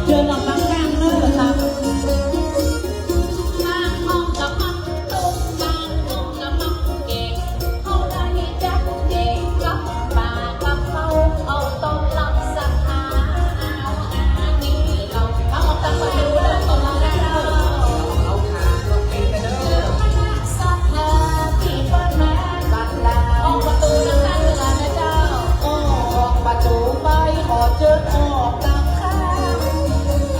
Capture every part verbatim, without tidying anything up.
เชิญออกมาข้างนอกครับ ประตูไปขอเจิญออกตางข้าง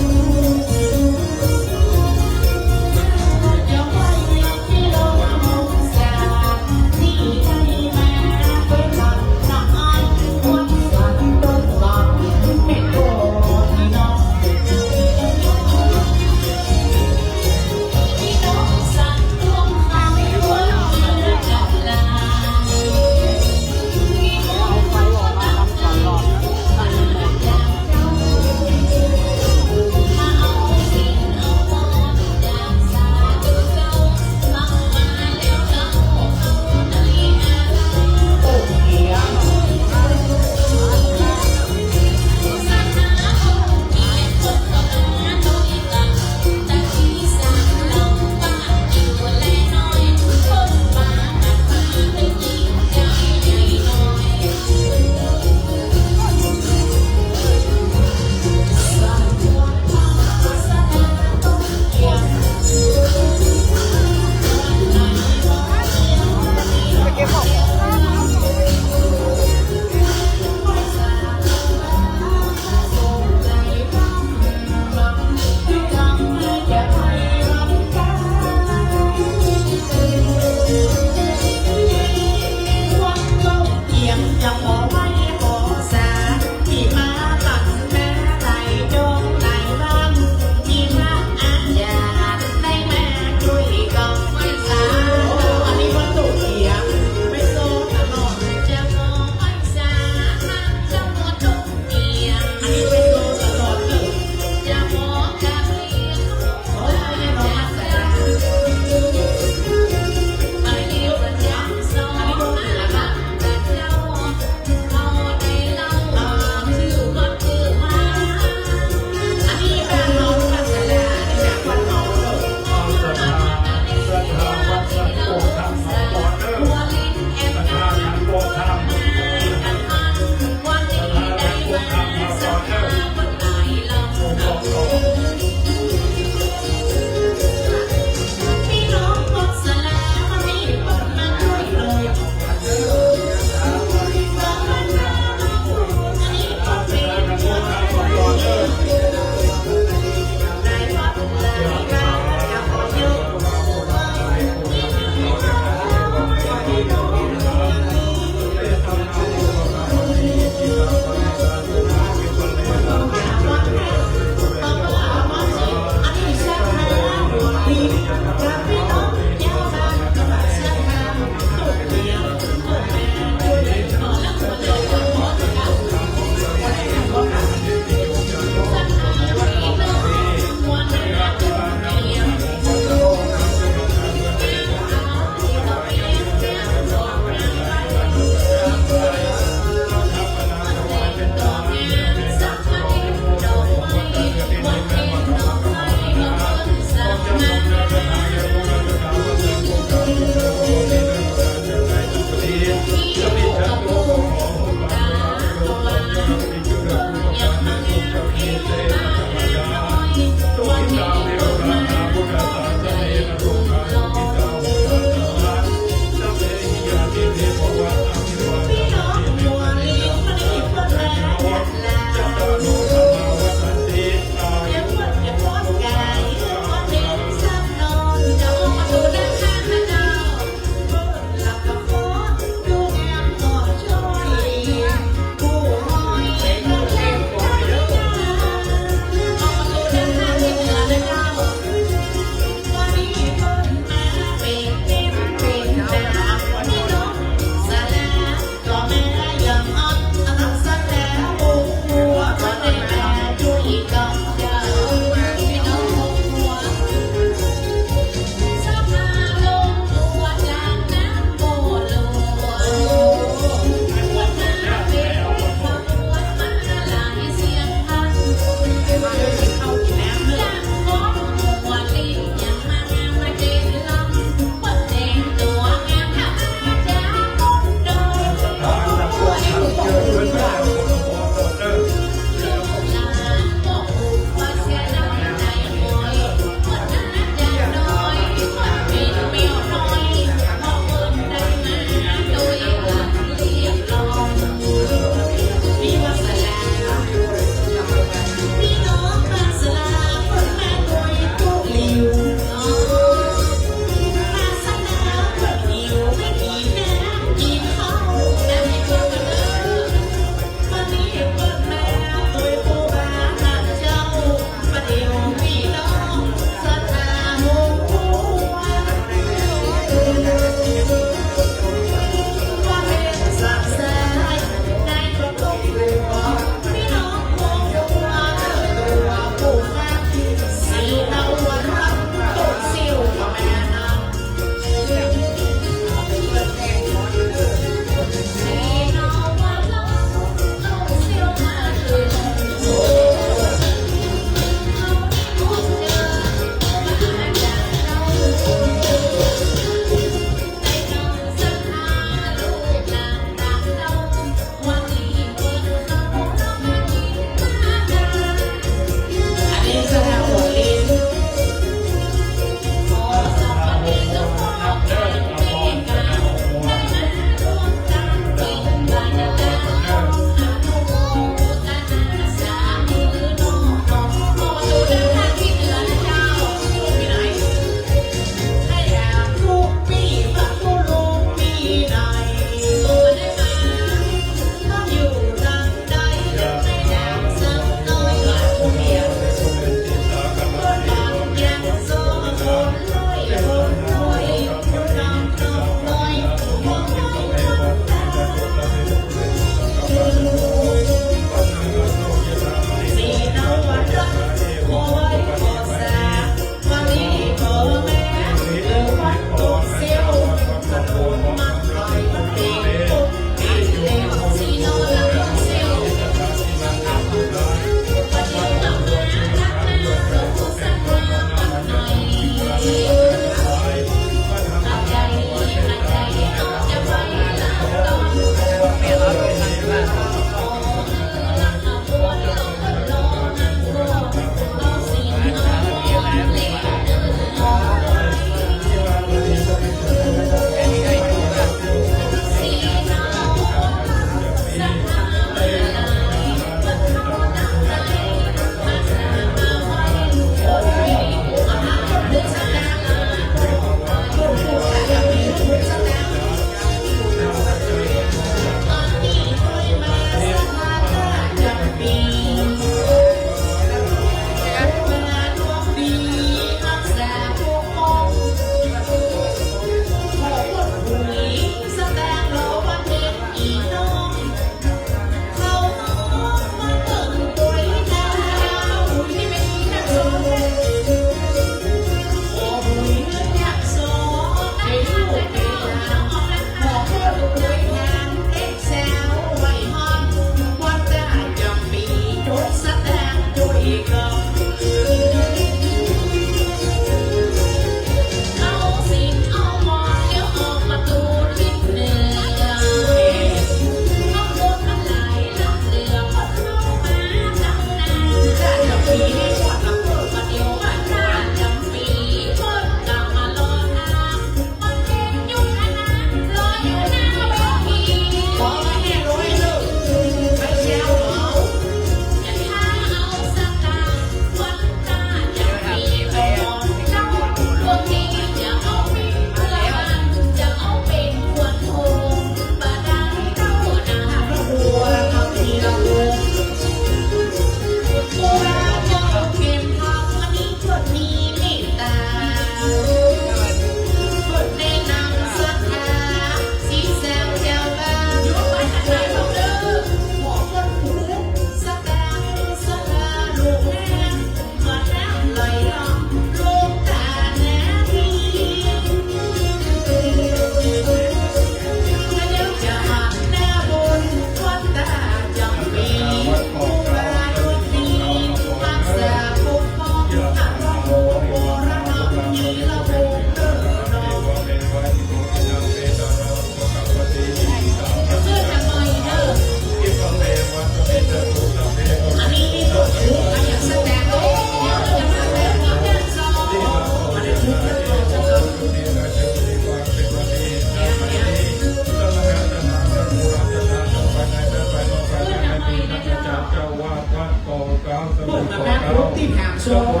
เจ้าอ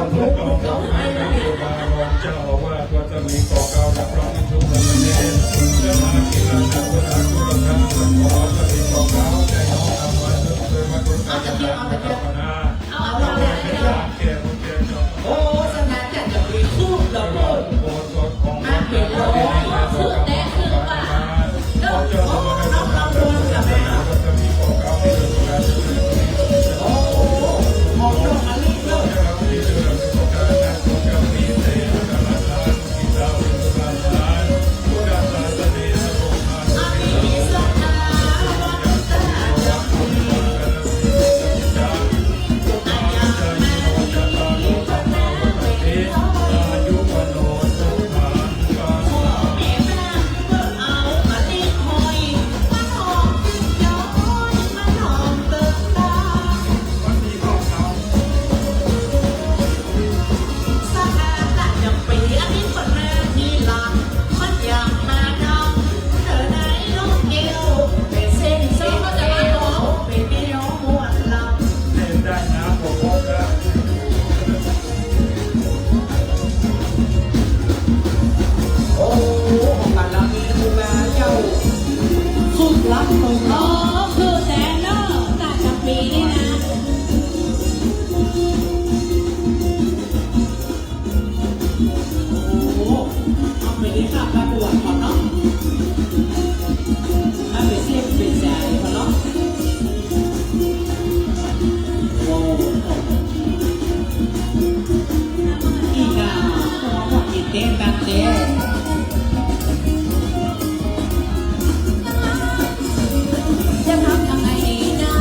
าวาสวัดตะหมีเกาะเกล้า และพระภิกษุสามเณร และพระกีฬานักพนันทุกท่าน ขอตะหมีเกาะเกล้า ได้น้อมนำมาซึ่งเพื่อมาทุกท่าน เอาตะเกียบ เอาตะเกียบ เอา เอา เอา แก่ผู้เจริญ โอ้ สง่าจัดจะมีทูบเหรอ โอ้ มาเห็นแล้ว คือแต่คือว่า เออ โอ้ น้องลำดวนกับแม่ โอ้ หอมดอกมะลิด้วย โอ้ ของกันละมีครูบาเจ้า สุดลับของ อ๋อ คือแต่เนอะ ตาจำปีนี่นะ โอ้ เอาไปได้ค่ะ ประกวดก่อนเนาะ เอาไปเสียบไปจ่ายก่อนเนาะ โอ้ อีกอ่ะ หัวหมดอีกเต็มตังเต็ม จะทำยังไงดีนะ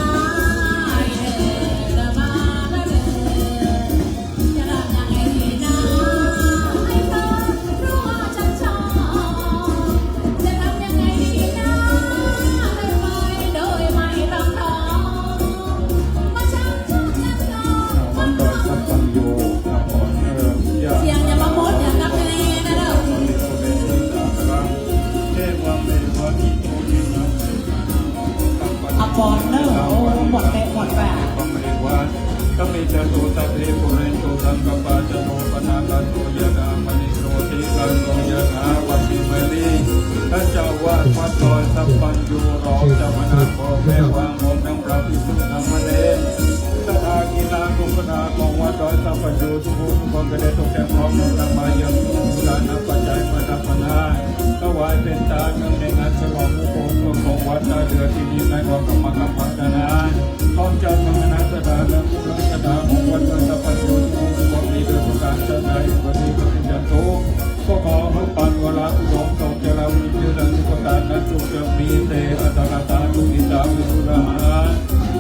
จะทำยังไงดีนะ ให้เธอรู้ว่าฉันชอบ จะทำยังไงดีนะ ให้ไปโดยไม่ต้องร้อง เพราะฉันชอบฉันชอบ วัดดอยสัพพัญญู นครเทพ เสียงอย่ามาหมด อย่ากับทะเลนะเด้อ เทวังเมวะอิโต ทินังเปตานัง อุปกัปปติ อิชิตัง ปะโน ปัญญิตัง หมดแปะหมดแปะ ปังเมวะ สะมิจฉตุ สัพเพ ปูเรนตุ สังกัปปา จันโท ปะนะระโส ยะถา มะณิ โชติระโส ยะถา สัพพิติ โย วิวัชชันตุ สัพพะ วัดดอยสัพพัญญู รองเจ้าคณะอำเภอแม่วาง พร้อมทั้งพระภิกษุสามเณร ศรัทธากีฬานุศรัทธาของวัดดอยสัพพัญญู ทุกผู้ทุกคน ก็ได้ตกแต่งพร้อมนำมายังสุรานาปัจจัยมาทำบุญ ถวายเป๋นตานเนื่องในงานฉลองมงคลสมโภชของวัดท่าเรือที่นี่ ในวันกรรมกรรมพัฒนา พร้อมเจ้าคณะศรัทธาและผู้ร่วมศรัทธาของวัดดอยสัพพัญญูทุกหมู่ทุกคน มีเดินประการชาติใด อุบัติเหตุเป็นยันตุ ก็ขอให้ปานวาระอุดมสมเจริญ มีเจริญสุขตา นั้นจงจะมีแต่อัตตาตา ทุกิตา วิสุรา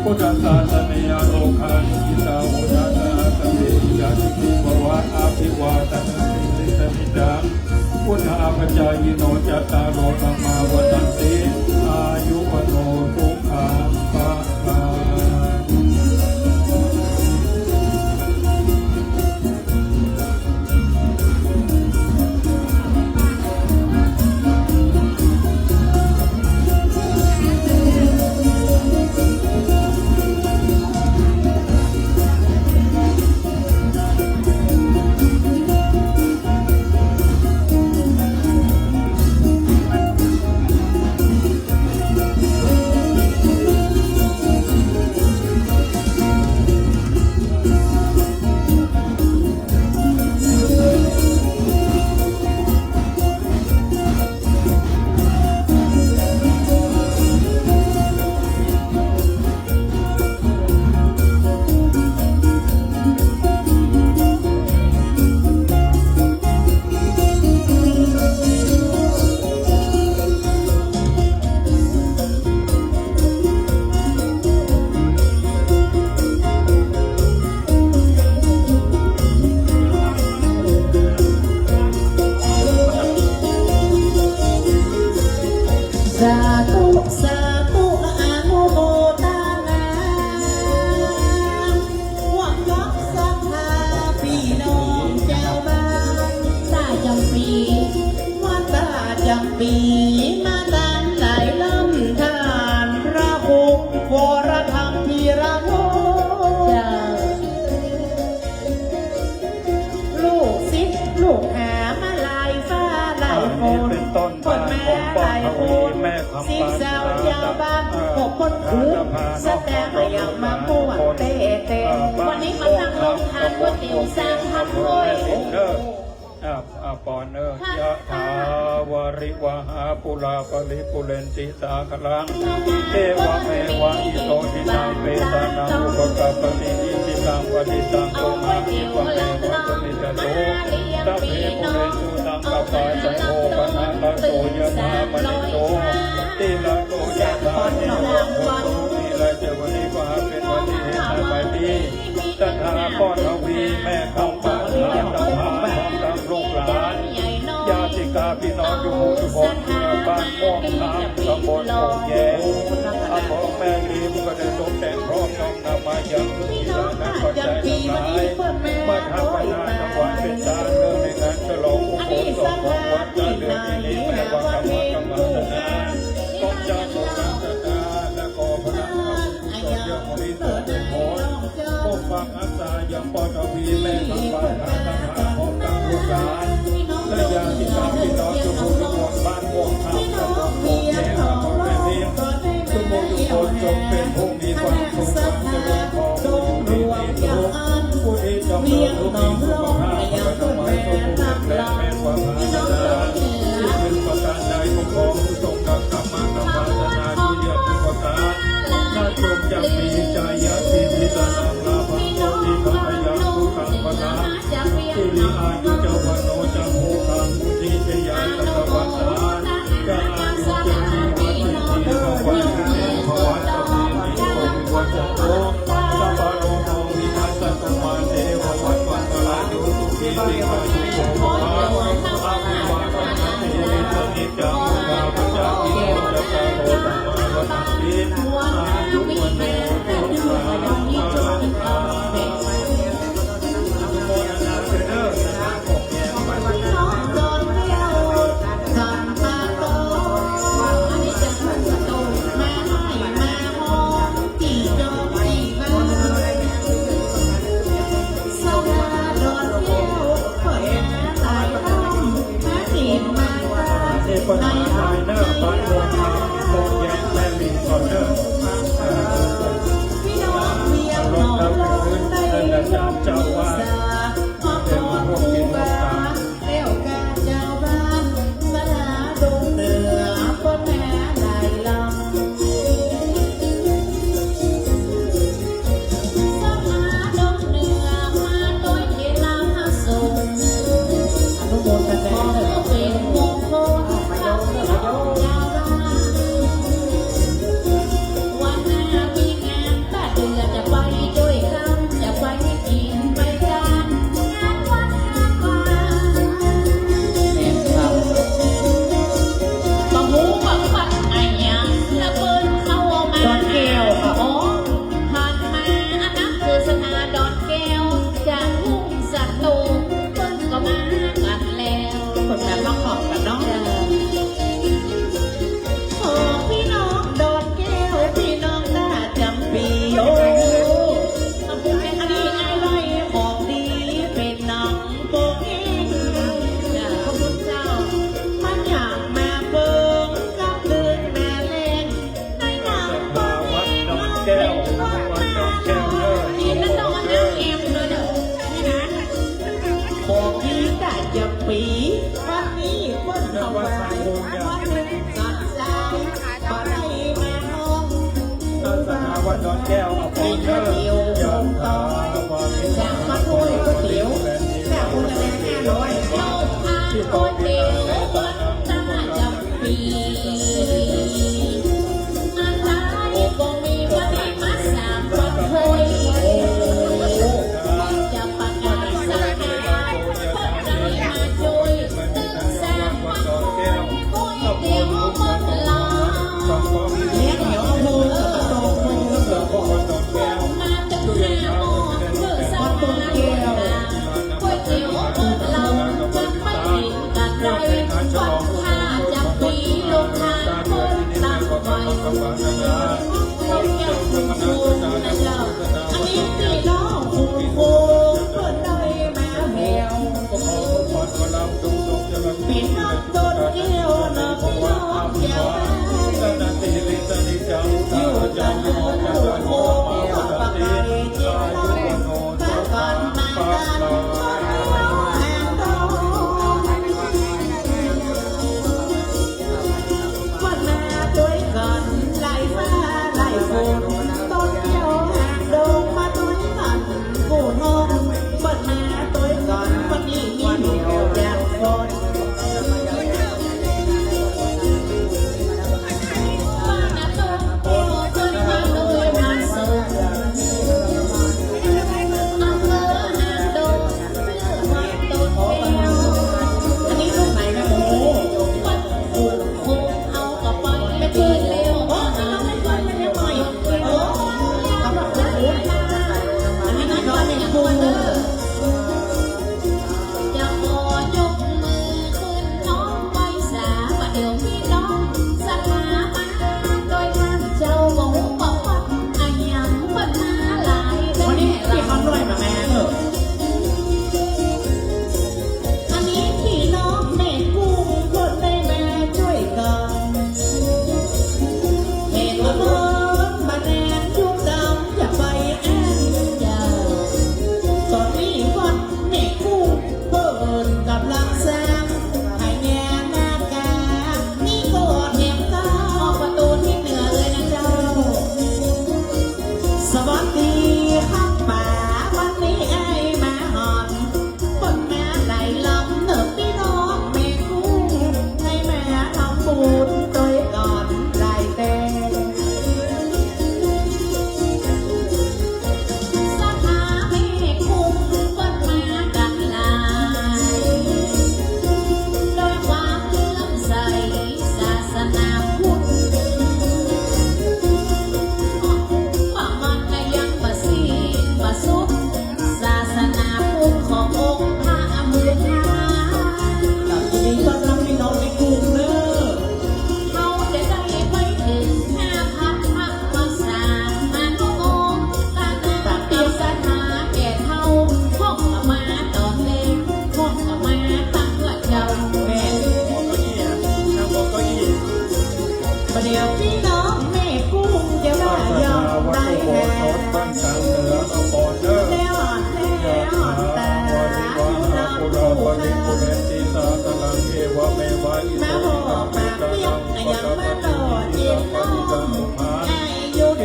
พุทธศาสเน อโรคา ทุกิตา โหตา สหาสเม ยาสุขีภวะ อภิวาทะนาสีลิสนิจัง วุฑฒาปจายิโน จัตตาโร ธัมมา วัฑฒันติ อายุ วัณโณ สุขัง พะลัง แม่คำปาน สิสาวเจ้าบ้าน อ่า ขอบคุณครู สแตมป์ ยังมาม่วนเต้ๆ วันนี้มาตั้งโรงทานก๋วยเตี๋ยวสามพันถ้วย เด้อ อ่า อ่า ปอนเอ้ย ยะถา วาริวะหา ปูรา ปะริปูเรนติ สาคะลัง เอวะเมวะ อิโต ทินัง เปตานัง อุปะกัปปะติ อิจิตัง ปะฏิตัง ตุมหัง ขิปะเมวะ สะมิจฉตุ สัพเพ ปูเรนตุ สังกัปปา จันโท ปะนะระโส ยะถา มะณิ โชติระโส ยะถา เอวะเมวะ อิโต ทินัง เปตานัง อุปะกัปปะติ อิจิตัง ปะฏิตัง ตุมหัง ขิปะเมวะ สะมิจฉตุ สัพพะทวี แม่คำปาน สภาพร้อมตังลูกหลาน ญาติกาพี่น้องอยู่หมู่สิบหก เมืองบ้านม่วงคำ ตำบลโป่งแยง อำเภอแม่ริม ก็ได้ตกแต่งพร้อมน้อมนำมายังลูกหลานปัจจัยทั้งหลาย มาทำบุญถวายเป็นทานเนื่องในงานฉลองอุโบสถของวัดท่าเรือที่นี่ แม่ว่าธรรมะธรรมาสนา ของเจ้าของศาสนา และขอพระ เจ้าบริสุทธิ์เป็นผล ปกปักรักษายังปอทวีแม่คำปาน ทั้งหลายของทั้งลูกหลาน และญาติธรรมพี่น้องทุกหมู่ทุกคน บ้านม่วงคำ ตำบลโป่งแยง อำเภอแม่ริม ทุกหมู่ทุกคน จงเป็นผู้มีความสุขความเจริญ ขอผู้อยู่ดีมีสุข ผู้ที่จำเริญผู้มีสุขภาพ พระนมัสสุขแข็งแรง แม่นความปรารถนา ที่พึงประการใดก็ขอผู้สมดังคำ มาตามปรารถนาทุกอย่างทุกประการ นะจงจำปีจายะสิทธิสานังลาภังโสติภะยังสุขังพลัง สิริอายุจะวันโนจะโภคัง วุฒิชยาสัตวัสสา จะอายุจะชีวัตสิทธิภะวันตุเตภะวัตตะเมติโกวิวัชชันตุ สัพพะโรโควินัสสะตุมาเตภะวัตวันตะราโยสุขี ทีฆายุโกภะ อภิวาทะนะสีลิสสะนิจจัง วุฑฒาปะจายิโน จัตตาโร ธัมมา วัฑฒันติ อายุ วัณโณ สุขัง พลัง อนุโมทนาเด้อ นี่ปัญหาไทยเนอะ บ้านม่วงคำ โป่งแยง แม่ริมก่อนเนอะ อ่า รถรับไปขึ้น ท่านอาจารย์เจ้าอาวาส เป็นผู้กินลูกตาล แล้วกาเจ้าบ้าน สลาดงเหนือ ก็แม่หลายลำ อนุโมทนา แม่นครับ บ่ฮู้ว่าปัดอะหยัง ละเปิ้นเข้ามา ดอนแก้วครับ อ๋อ ผ่านมาอันนั้นคือสนาดอนแก้ว จากทุ่งสตูล เปิ้นก็มากันแล้ว เปิ้นก็มาขอบกันเนาะ เจ้า ของพี่น้องดอนแก้ว พี่น้องตาจำปี โอ้ อันนี้อร่อยของดี เป็นน้องโป่งแยง เจ้า ขอบคุณเจ้า มันอยากมาเบิ่งกับคืนแม่แลง วัดดอนแก้ว วัดดอนแก้วเด้อ นี่มันต้องมานั่งแอมเลยเด้อ นี่นะ ของดีตาจำปี วันนี้เปิ้นถวาย วัดหนึ่งสัตว์สาม ปะไลมาน้อง ศาสนาวัดดอนแก้ว อำเภอเมือง ยะถา วาริวะหา จากมาถ้วยก๋วยเตี๋ยว จากคนละแบงค์ห้าร้อย ที่ตองเวลาในตานา ปี อันใดบ่มีวันได้มาสามวันโอย จะประกาศสถานะ คนใดมาช่วย ตึงสามวันก๋วยเตี๋ยวหมดลำ เลี้ยงแถวอำเภอ มาตึงห้าหม้อ เพื่อสถานะก๋วยเตี๋ยวหมดลำ จะไม่กินกัน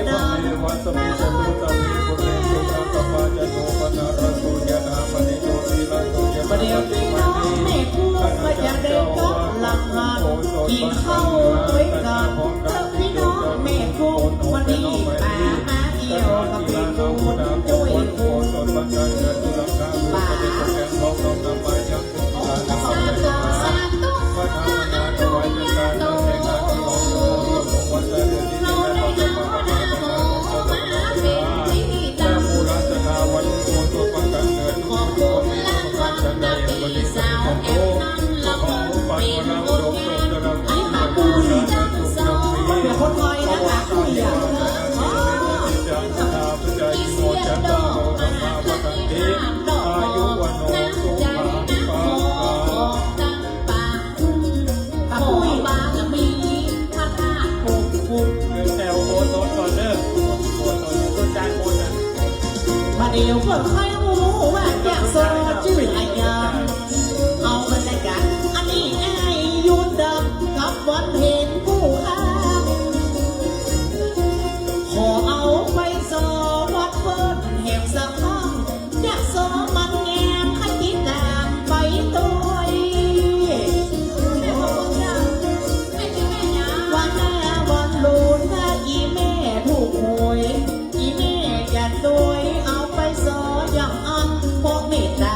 บ่าเดี่ยวนี้น้องแม่ครูก็จะได้ก็หลังหัน กิ๋นข้าวตวยกั๋นเต๊อะ พี่น้องแม่ครู วันนี้ป๋ามาเดี่ยวกับแม่ครูจ้วยครู ป๋า เดี๋ยวคนคอยนะคะ คุยอ่ะ เออ อายุวัณโณสุขังพลัง ปะปุ้ย แถวโบสถ์ก่อนเด้อ โบสถ์ก่อน โบสถ์จานโบสถ์น่ะ บ่าเดี่ยวเปิ้นใค่ฮู้ว่าจักซอจื้ออะหยัง เอาบรรยากาศอันนี้อ้ายยูนดำกับวันเพ็ญกู้อ้าง ขอเอาไปซอวัดเปิ้นแหมสักครั้ง จักซอมันแงม ใค่ติดต๋ามไปตวย วันนาวันลูนนะ อี่แม่ถูกหวย อี่แม่จะตวย เอาไปซออย่างอั้น เพราะเมตต๋า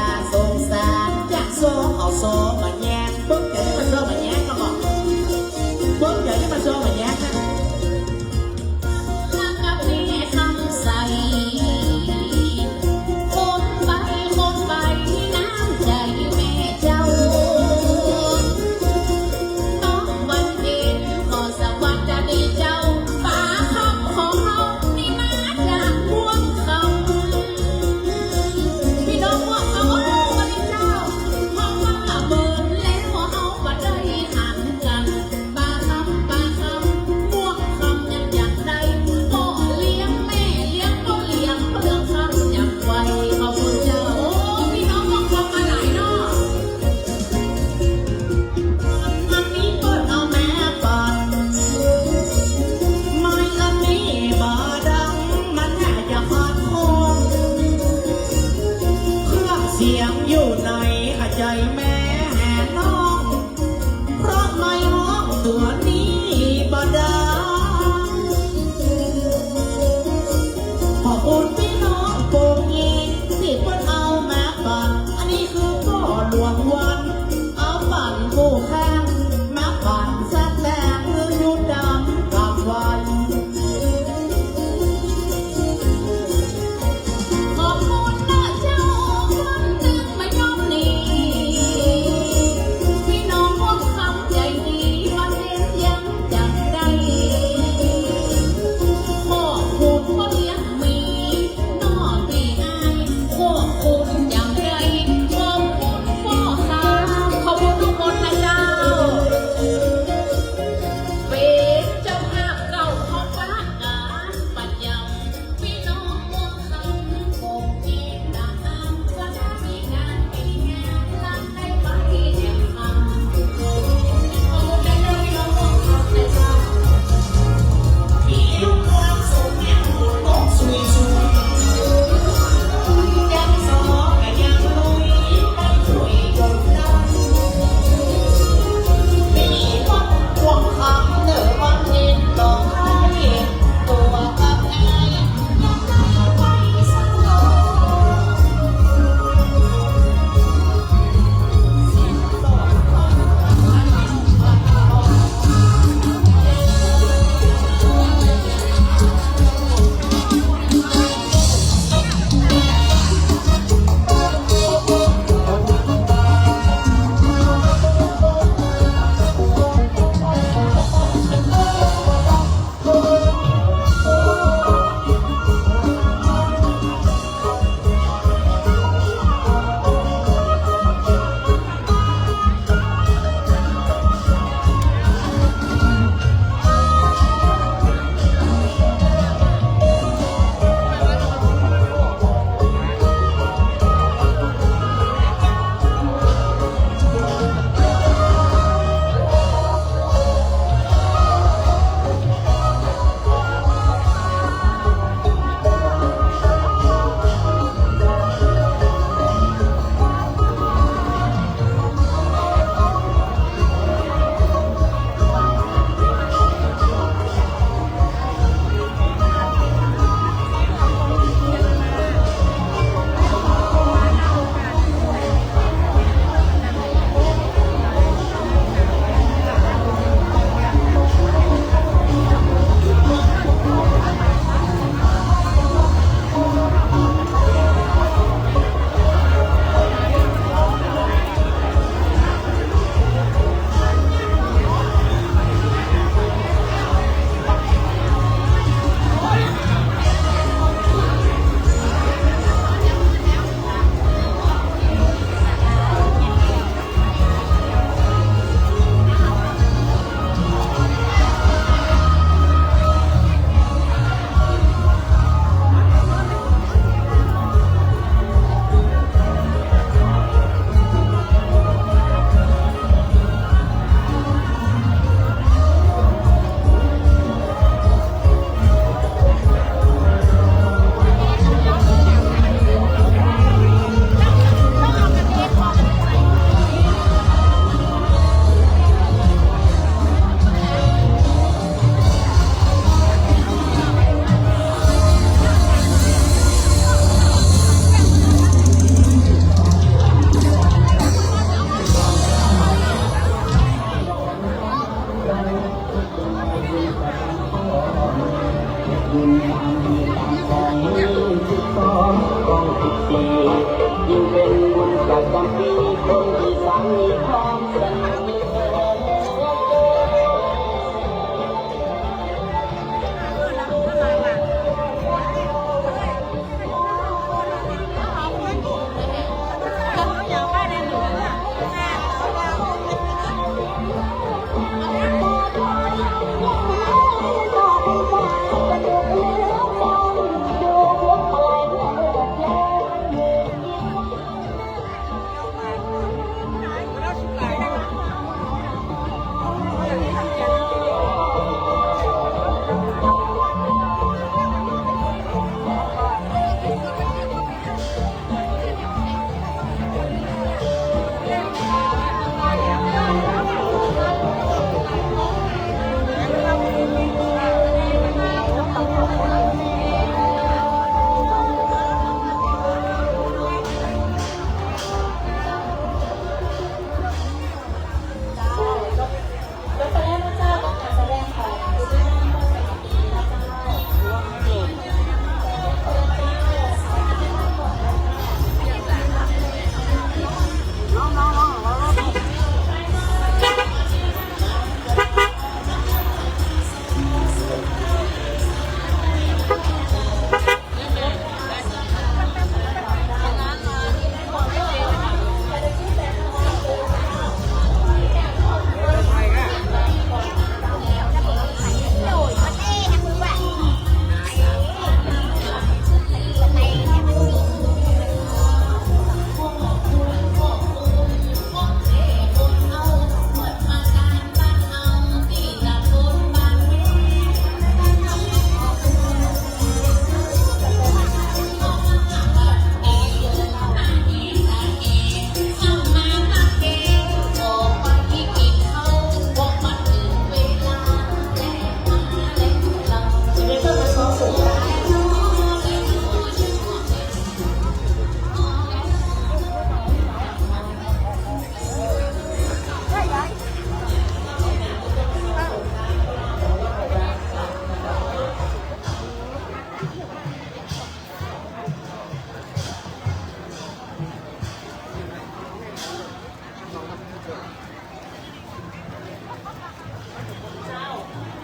เจ้า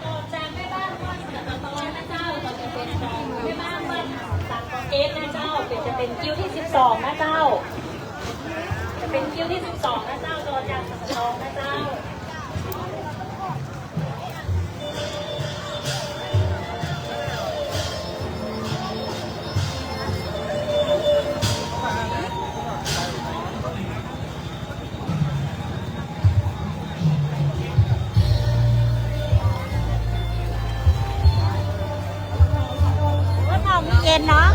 ต่อจากแม่บ้านบ้านสันกะตองนะเจ้า ก็จะเป็นแม่บ้านบ้านสันกะเกตนะเจ้า เป็น จะเป็นคิวตี้สิบสองนะเจ้า จะเป็นคิวตี้สิบสองนะเจ้า ต่อจากสันกะตองนะเจ้า เย็นเนาะ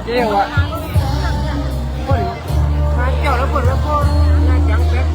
เจ้าอะ เปิ้นมาเจ้าแล้วเปิ้นว่าพ่อน่าจังแป๊บ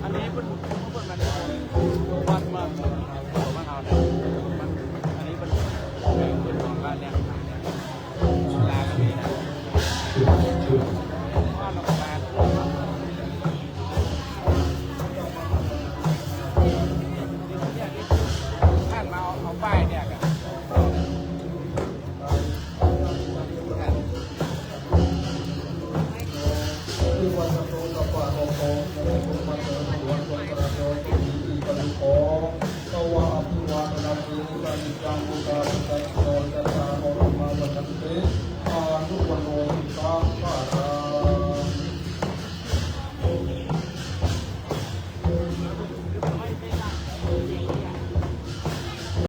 อันนี้เปิ้น เปิ้นมัน วัดมา บ้านเฮาเนี่ย มัน อันนี้เปิ้น เปิ้นของบ้านเนี่ย ลาก็มีนะ บ้านเราประมาณ ท่านมาเอา เอาป้ายเนี่ยกัน สวาอภิวาทนาสีลิสานิจัง พุทธาภิสัง